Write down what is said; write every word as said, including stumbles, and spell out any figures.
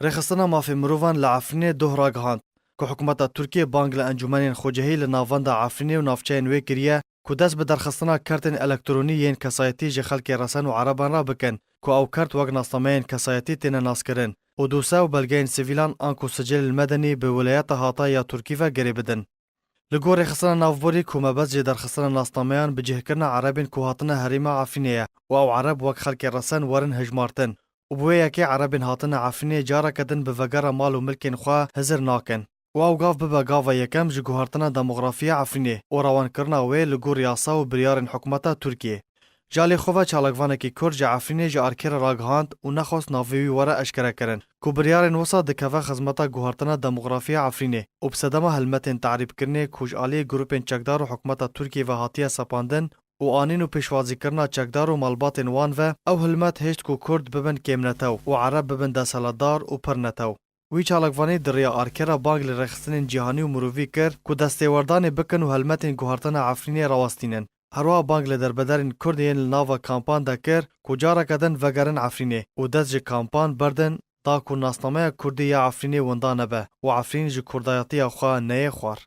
Rêxistina Mafê Mirovan li Efrînê doh ragihand ku hikûmeta Tirkiyê bang li encûmenên xwecihî li navenda Efrînê û navçeyên wê kiriye ku dest bi derxistina kertên elektronî yên kesayetî ji xelkê resen û ereban re bikin ku ew kert wek nasnameyên kesayetî têne naskirin û dose û belgeyên sivîlan anku sicilên medenî bi wilayeta hatayî ya Tirkî ve girê bidin. Li gor rêxistina navborî ku mebest ji derxistina nasnameyan bicihkirina erebên ku hatine herêma Efrînê ye û ew ereb wek xelkê resen werin hejmartin û bi wê yekê erebên hatine Efrînê careke din bi vegera mal û milkên xwe hizir nakin û ew gav bibe gava yekem ji guhertina demografiya Efrînê û rewankirina wê li gor yasa û biryarên hikûmeta Tirkiyê. Ji alî xwe ve çalakvanekî Kurd ji Efrînê ji Arkerê ragihand û nexwest navê wî were eşkerekirin ku biryarên wisa dikeve xizmeta guhertina demografiya Efrînê û bi sedema helmetên tehrîbkirinê ku ji alî grûpên çekdar û hikûmeta Tirkiyê ve hatiye sepandin û anîn û pêşwazîkirina çekdar û malbatên wan ve, ew hilmet hêşt ku Kurd bibin kêmnetew û Ereb bibin desthilatdar û pir netew. Wî çalakvanî di riya Arkerê bang li rêxistinên cîhanî û mirovî kir ku destêwerdanê bikin û helmetên guhertina Efrînê rawestînin. Herwiha bang li derbederên Kurd yên li nava kampan de kir ku careke din vegerin Efrînê û dest ji kampan berdin da ku nasnameya Kurdî ya Efrînê winda nebe û Efrîn ji kurdayetiya xwe neyê xwar.